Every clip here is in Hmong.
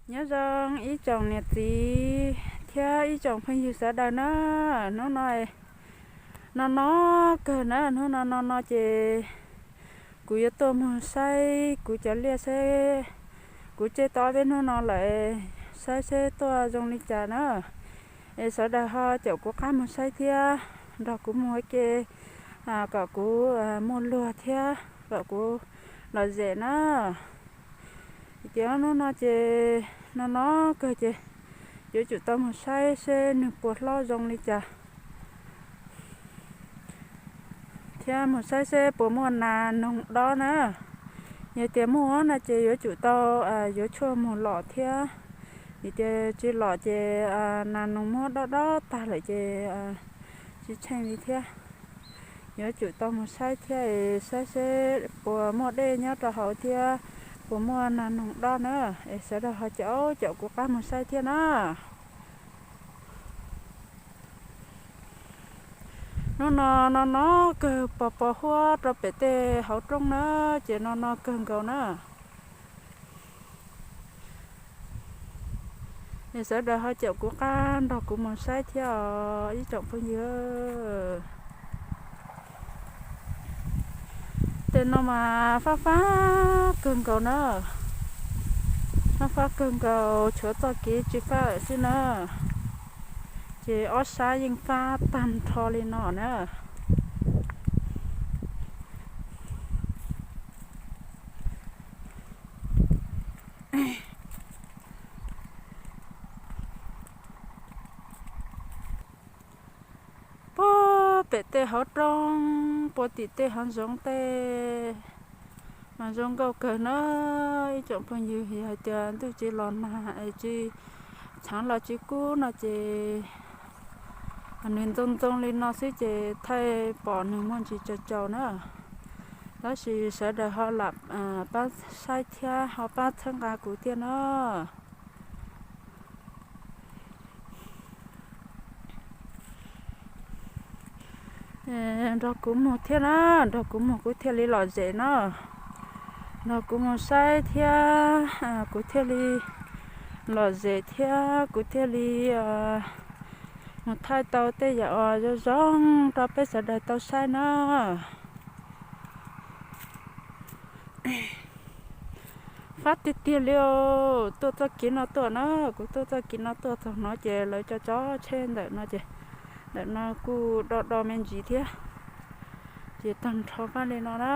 Nyob zoo ib tsoom niam txiv thiab ib tsoom phooj ywg sawv daws na. Hnub no no no kawg na, hnub no no no ces kuv yuav tuaj mus saib kuv cov liaj seb kuv tseg tau ob peb hnub no lawm, saib seb tuaj zoo li cas na. Es sawv daws ho caum kuv qab mus saib thiab nrog kuv mus ua ke kom kuv muaj luag thiab kom kuv lom zem na. Ces ob hnub no ces no no kawg ces yuav tsum tau mus saib seb nws puas hlob zoo li cas thiab mus saib seb puas muaj nas noog dob na. Yog tias muaj no ces yuav tsum tau yuav tshuaj mus lom thiab. Vim tias tsis lom ces nas noog muab dob dob tag lawm ces tsis tsheej li thiab. Yuav tsum tau mus saib thiab es saib seb puas muaj dej nyob rau hauv thiab puas muaj nas noog dob na. Es sawv daws ho caum caum kuv qab mus saib thiab na. Hnub no no no kawg pos pos huab rau pem tej hauv roob na, ces no no kawg nkaus na. Es sawv daws ho caum kuv qab nrog kuv mus saib thiab os ib tsoom phooj ywg. Tej no mas fab fab kawg nkaus na, fab fab kawg nkaus, tshuav txoj kev tsis fab lawm xwb na. Ces ob sab yeej fab tag nrho li no na. Puag pem tej hauv roob, puag tim tej hauv zoov tej mas zoo nkauj kawg na. Ib tsoom phooj ywg, yog hais tias ntuj tsis los nag es tsis, txheev los tsis kub no ces nws ntxoo ntxoo li no xwb ces thaij pom nws muaj ntsis tsaus tsaus na. Tab sis sawv daws ho lam pab saib thiab ho pab txhawb nqa kuv thiab na. Nrog kuv mus thiab na, nrog kuv mus kuv thiaj li lom zem na. Nrog kuv mus saib thiab kuv thiaj li lom zem thiab kuv thiaj li mus thaij tau tej yam uas zoo zoo rau peb sawv daws tau saib na. Fab tiag tiag li os, tuaj txoj kev no tuaj na, kuv tuaj txoj kev no tuaj txog no ces lawv cov tsheb ntawm no ces, ntawm no kuj do do me ntsis thiab, ces tag nrho fab li no na.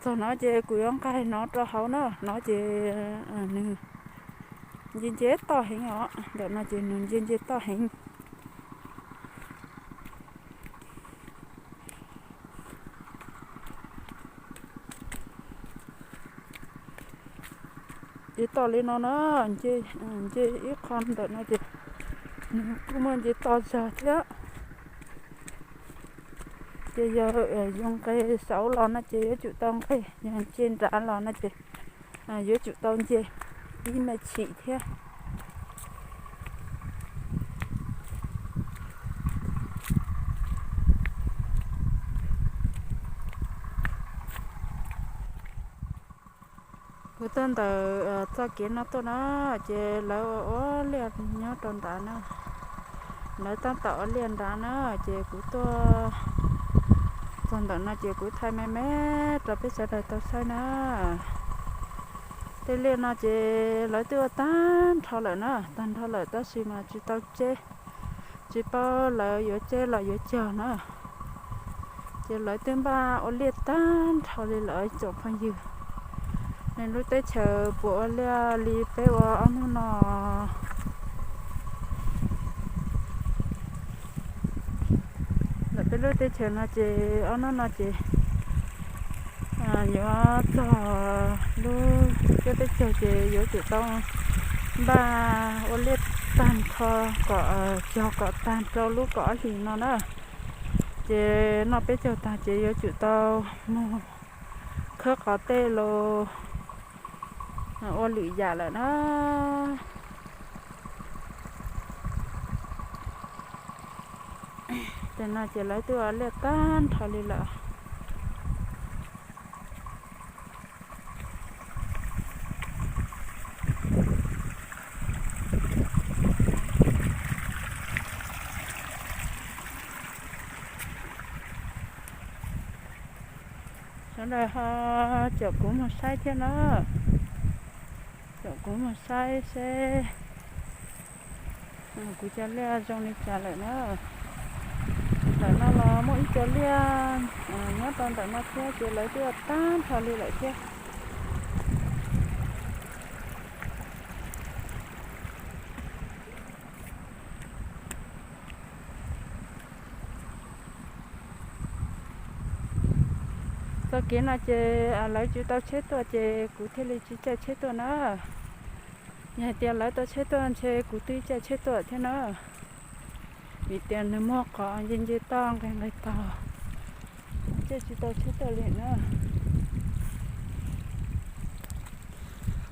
Txog no ces kuv yuav nqaij no rau hauv na, no ces nws nce nce toj heev os, ntawm no ces nws nce nce toj heev. Ces toj li no na, nce ib qho ntawm no ces nws kuj muaj nce toj zog thiab. Ces yog zoo nqe saud los no ces yuav tsum tau nqe, yog nce nrad los no ces yuav tsum tau nce ib me chim thiab. Kuv tuaj ntawm txoj kev no tuaj na, ces lawv ua ua liaj nyob rau nrad na. Lawv tab tom ua liaj nrad na, ces kuv tuaj txog ntawm no ces kuv thaij me me rau peb sawv daws tau saib na. Tej liaj no ces lawv twb ua tag nrho lawm na, tag nrho lawm tab sis mas tsis tau tseb, tsis paub lawv yuav tseb los yuav cog na. Ces lawv twb npaj ua liaj tag nrho li lawm tsoom phooj ywg. Lub teb chaws puas ua liaj li peb ua ob hnub no. Lawm peb lub teb chaws no ces ob hnub no ces yuav txog lub cuab teb chaws ces yuav tsum tau npaj ua liaj tag nrho kom cog kom tag rau lub kaum ob hlis no na. Ces noj peb caug tag ces yuav tsum tau mus khawb qos tej los ua lwm yam lawm na. Ces no ces lawv twb ua liaj tag nrho li lawm. Lawv ho caum kuv mus saib thiab na, caum kuv mus saib seb kuv cov liaj zoo li cas lawm na. Ntawm no los muaj ib co liaj nyob rau ntawm no thiab ces lawv twb tag nrho li lawm thiab. Txoj kev no ces lawv tsis tau tsheb tuaj ces kuv thiaj li tsis caij tsheb tuaj na. Yog hais tias lawv tau tsheb tuaj ntshe kuv twb caij tsheb tuaj thiab na, vim tias nws muaj qhov nce nce toj nqis nqis tog, caij tsis tau tsheb tuaj li na.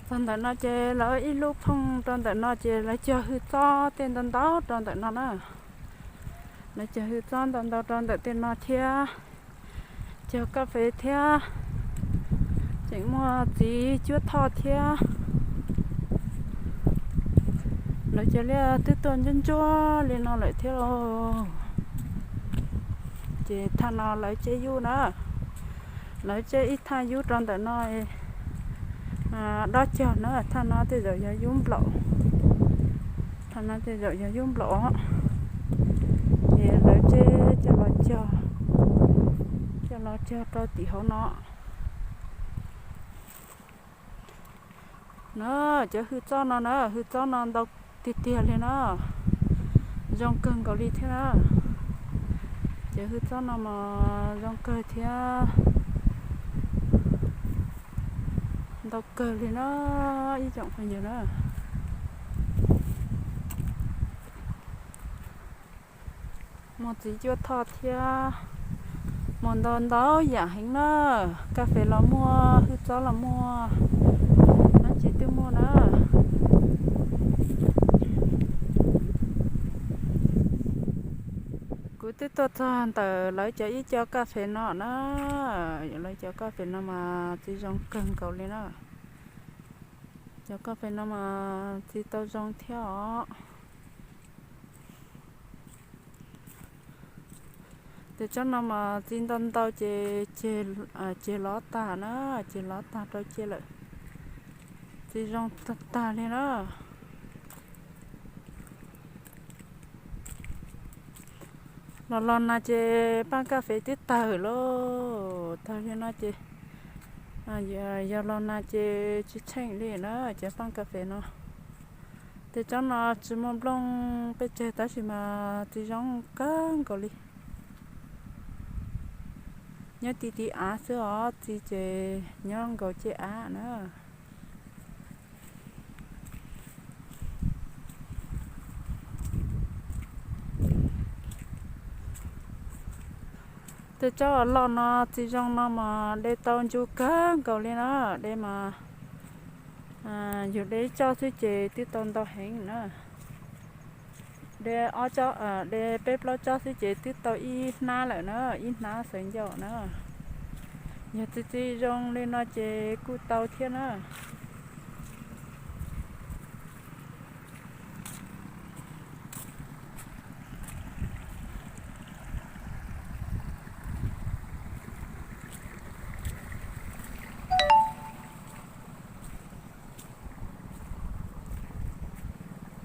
Txog ntawm no ces lawv ib lub phooj rau ntawm no ces lawv cog hwj txob tej ntau ntau rau ntawm no na. Lawv cog hwj txob ntau ntau rau ntawm tej no thiab, cog kaj fes thiab, tseem muaj txiv cuab thoj thiab. Lawv cov liaj twb tuaj ntsuab ntsuab li no lawm thiab lauj. Ces thaj no lawv tseb yub na, lawv tseb ib thaj yub rau ntawm no dob cog na, thaj no tej zaum yog yub nplaum, thaj no tej zaum yog yub nplaum os. Ces lawv tseb coj los cog, coj los cog rau tim hauv no. Na, cov hwj txob no na, hwj txob no ntau tiag tiag li na, zoo kawg nkaus li thiab na. Cov hwj txob no mas zoo kawg thiab, ntau kawg li na, ib tsoom phooj ywg na. Muaj txiv cuab thoj thiab, muaj ntau ntau yam heev na, kaj fes los muaj, hwj txob los muaj, dab tsi twb muaj na. Kuv twb tuaj txog ntawm lawv cov ib co kaj fes no na, lawv cov kaj fes no mas txiv zoo kawg nkaus li na. Cov kaj fes no mas txiv tau zoo thiab os. Ces tsob no mas txiv ntau ntau ces ceg lov tag na, ceg lov tag rau ceg lawm. Txiv zoo tag tag li na. Los los nag ces paaj kaj fes twb tawg lauj, tawg li no ces yog los nag ces tsis tsheej li na cov paaj kaj fes no. Tej tsob no tsis muaj nplooj pes tsawg tab sis mas txiv zoo kawg nkaus li. Nyob ti ti av xwb os, txiv ces nyob nkaus ceg av na. Tej tsob loj no txiv zoo no mas de tau ntsu kawg nkaus li na, de mas yus de ib tsob xwb ces twb tau ntau heev na. De ob tsob, de peb plaub tsob xwb ces twb tau ib hnab lawm na, ib hnab xaws ncauj na. Yog txiv txiv zoo li no ces kuj tau thiab na.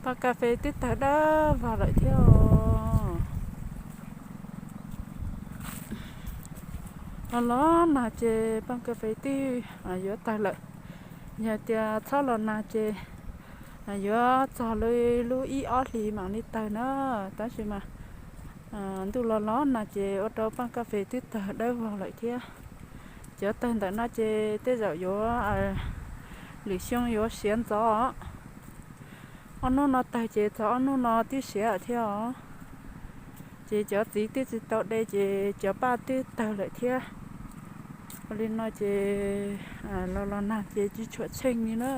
Paaj kas fes twb tawg dawb vog lawm thiab os. Los los nag ces paaj kas fes twb yuav tawg lawm. Yog tias txhob los nag ces yuav txog lub ib ob hlis mam li tawg na. Tab sis mas ntuj los los nag ces ua rau paaj kas fes twb tawg dawb vog lawm thiab. Cov tawg ntawm no ces tej zaum yuav lwm xyoo yuav siav ntxov. Ob hnub no tawg ces txog ob hnub no twb siav thiab os. Ces cov txiv twb tsis tau de ces cov paj twb tawg lawm thiab. Ua li no ces los los nag ces tsis tshua tsheej li na.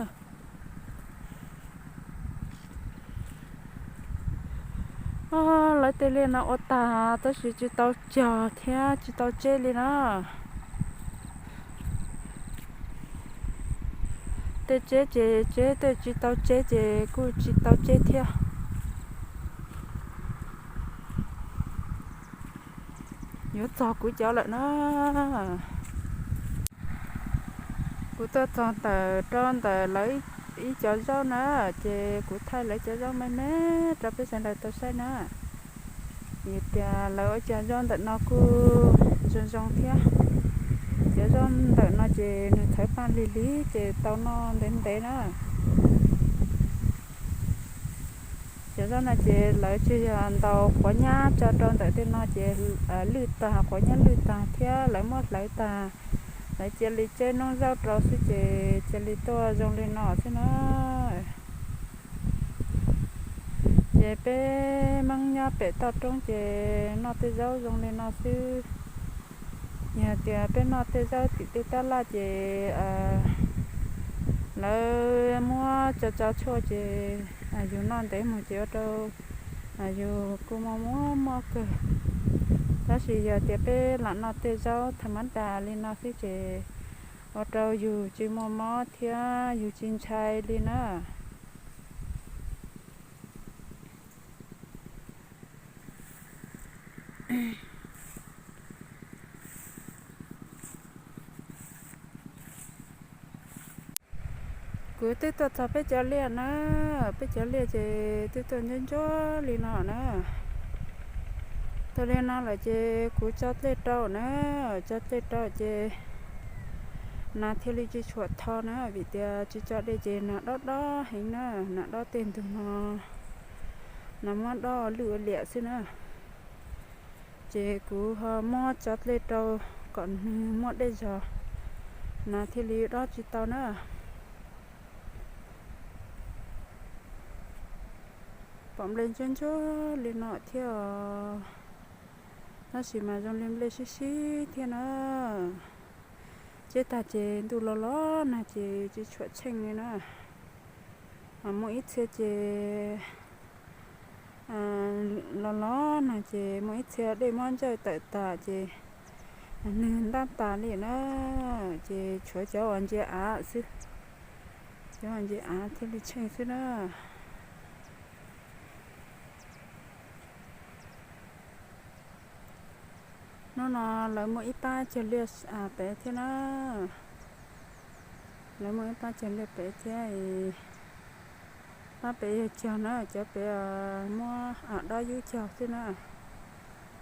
Lawv tej liaj no ua tag tab sis tsis tau cog thiab tsis tau tseb li na. Tej tseb ces tseb, tej tsis tau tseb ces kuj tsis tau tseb thiab. Yuav txog kuv cov lawm na. Kuv tuaj txog ntawm rau ntawm lawv ib cov zaub na, ces kuv thaij lawv cov zaub me me rau peb sawv daws tau saib na. Vim tias lawv ua cov zaub ntawm no kuj zoo zoo thiab. Cov zaub ntawm no ces nws txhawv paj lig lig ces tau noj ntev ntev na. Cov zaub no ces lawv tsuas yog ntaus quav nyab tso rau ntawm tej no ces lwj tag, quav nyab lwj tag thiab lawv muab hlawv tag, lawv cia li tseb noob zaub rau xwb ces cia li tuaj zoo li no xwb na. Ces peb Hmoob nyob pem toj roob ces noj tej zaub zoo li no xwb. Yog tias peb noj tej zaub tim tej tab laj ces lawv muab tso tso tshuaj ces yus noj ntev mus ces ua rau yus kuj mob mob mob kawg. Tab sis yog tias peb lam noj tej zaub tha mab das li no xwb ces ua rau yus tsis muaj mob thiab yus tsis ntshai li na. Kuv twb tuaj txog peb cov liaj na, peb cov liaj ces twb tuaj ntsuab ntsuab li no na. Tuaj li no lawm ces kuv tso dlej rau na, tso dlej rau ces nas thiaj li tsis tshua tho na, vim tias tsis tso dej ces nas dob dob heev na, nas dob tej ntug no, nas muab dob ua lwj ua liam xwb na. Ces kuv ho muab tso dlej rau kom nws muaj dej zog, nas thiaj li dob tsis tau na. Pom nplej ntsuab ntsuab li no thiab os, tab sis mas zoo li nplej sib sib thiab na. Tseb tag ces ntuj los los nag ces tsis tshua tsheej li na. Muaj ib txhia ces los los nag ces muaj ib txhia dej muab ntsawj tawm tas ces nws ntab tas li na, ces tshuav cov uas ntsia av xwb, cov uas ntsia av thiaj li tsheej xwb na. Hnub no lawv muaj ib pab cog liaj pem thiab na, lawv muaj ib pab cog liaj pem thiab. Pab pem yog cog na, cov pem muab dob yub cog xwb na,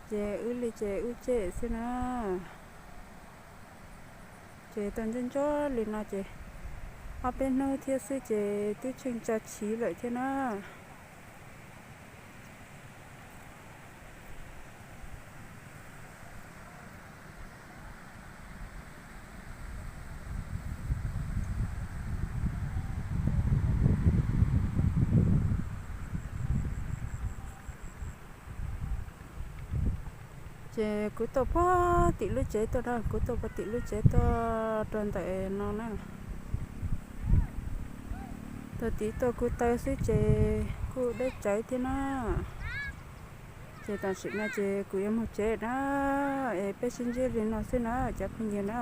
ces wb li ces wb tseb xwb na. Ces tau ntsuab ntsuab li no ces ob peb hnub thiab xwb ces twb tsheej tso chiv lawm thiab na. Ces kuv tuaj puag tim lub tsev tuaj na, kuv tuaj puag tim lub tsev tuaj rau ntawm no na. Tuaj tim tuaj kuv taw xwb ces kuj deb tsawv thiab na. Ces tam sim no ces kuv yuav mus tsev na, es peb sib ntsib li no xwb na cov phooj ywg na.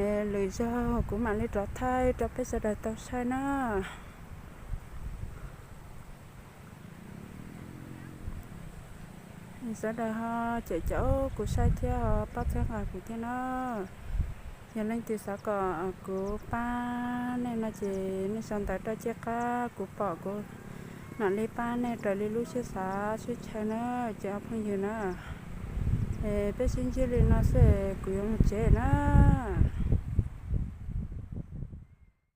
Es lwm zaug kuv mam li rov thaij rau peb sawv daws tau saib na. Sawv daws ho caum caum kuv saib thiab ho pab txhawb nqa kuv thiab na. Yog leej twg xav kom kuv pab nej no ces nej sau ntawv rau ciaj qab kuv pom kuv mam li pab nej raws li lub siab xav siab ntshaw na cov phooj ywg na. Es peb sib ntsib li no xwb kuv yuav mus tsev na.